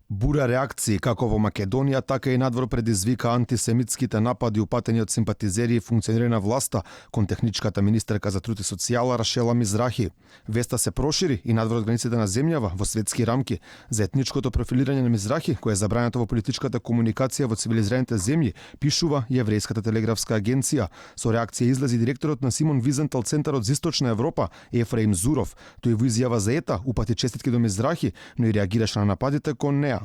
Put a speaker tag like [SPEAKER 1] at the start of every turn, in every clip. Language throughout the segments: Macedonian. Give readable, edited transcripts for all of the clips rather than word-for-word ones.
[SPEAKER 1] Бура реакции како во Македонија, така и надвор предизвика антисемитските напади упатени од симпатизери и функционери на власта кон техничката министерка за труд и социјала Рашела Мизрахи. Веста се прошири и надвор од границите на земјава во светски рамки за етничкото профилирање на Мизрахи, кое е забрането во политичката комуникација во цивилизираните земји, пишува Јеврејската телеграфска агенција. Со реакција излези директорот на Симон Визентал центарот за Источна Европа, Ефраим Зуров. Тој во изјава за ЕТА упати честитки до Мизрахи, но и реагираше на нападите кон неа.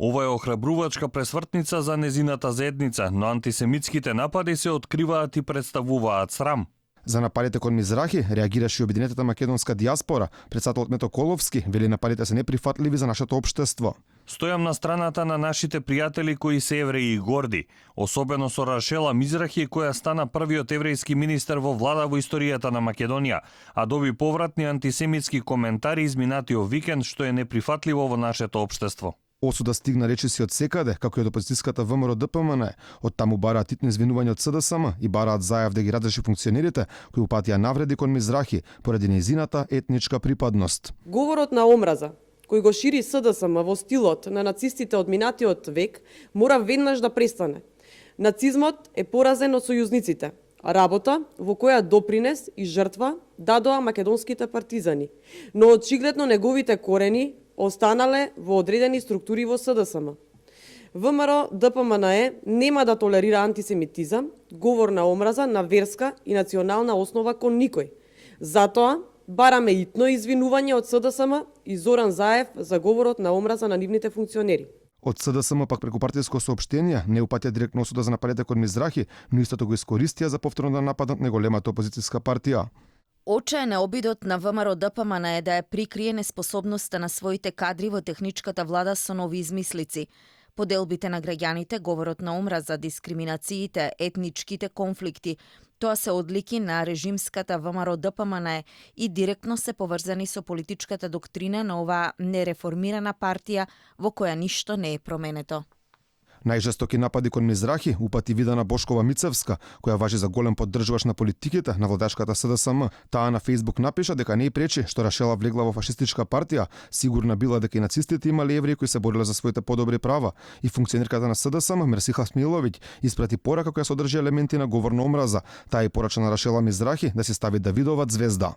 [SPEAKER 2] Ова е охрабрувачка пресвртница за незината заедница, но антисемитските напади се откриваат и представуваат срам.
[SPEAKER 1] За нападите кон Мизрахи реагираше и обединетата македонска дијаспора. Претседателот Мето Коловски вели нападите се неприфатливи за нашето општество.
[SPEAKER 2] Стојам на страната на нашите пријатели кои се евреи и горди, особено со Рашела Мизрахи, која стана првиот еврејски министер во влада во историјата на Македонија, а доби повратни антисемитски коментари изминатиот викенд, што е неприфатливо во нашето општество.
[SPEAKER 1] Осуда стигна речиси од секаде, како и од опозицијската ВМРО ДПМН. Од таму бараат итни извинувања од СДСМ и бараат зајав да ги разреши функционерите кои упатија навреди кон Мизрахи поради нејзината етничка припадност.
[SPEAKER 3] Говорот на омраза кој го шири СДСМ во стилот на нацистите од минатиот век мора веднаш да престане. Нацизмот е поразен од сојузниците, работа во која допринес и жртва дадоа македонските партизани, но очигледно неговите корени останале во одредени структури во СДСМ. ВМРО ДПМНЕ нема да толерира антисемитизам, говор на омраза на верска и национална основа кон никој. Затоа бараме итно извинување од СДСМ и Зоран Заев за говорот на омраза на нивните функционери.
[SPEAKER 1] Од СДСМ пак преку партиско соопштение не упатија директно осуда за нападите кон Мизрахи, но истото го искористија за повторно да нападнат неголемата опозицијска партија.
[SPEAKER 4] Очаен е обидот на ВМРО ДПМН да ја прикрие неспособноста на своите кадри во техничката влада со нови измислици. Поделбите на граѓаните, говорот на омраза, дискриминациите, етничките конфликти, тоа се одлики на режимската ВМРО ДПМН и директно се поврзани со политичката доктрина на оваа нереформирана партија во која ништо не е променето.
[SPEAKER 1] Најжестоки напади кон Мизрахи упати Видана Бошкова Мицевска, која важи за голем поддржуваш на политиките на владешката СДСМ. Таа на Фејсбук напиша дека не й пречи што Рашела влегла во фашистичка партија, сигурна била дека и нацистите имале евреи кои се бореле за своите подобри права. И функционерката на СДСМ Мерсиха Смиловиќ испрати порака која содржи елементи на говор на омраза. Таа и порача на Рашела Мизрахи да се стави Давидова ѕвезда.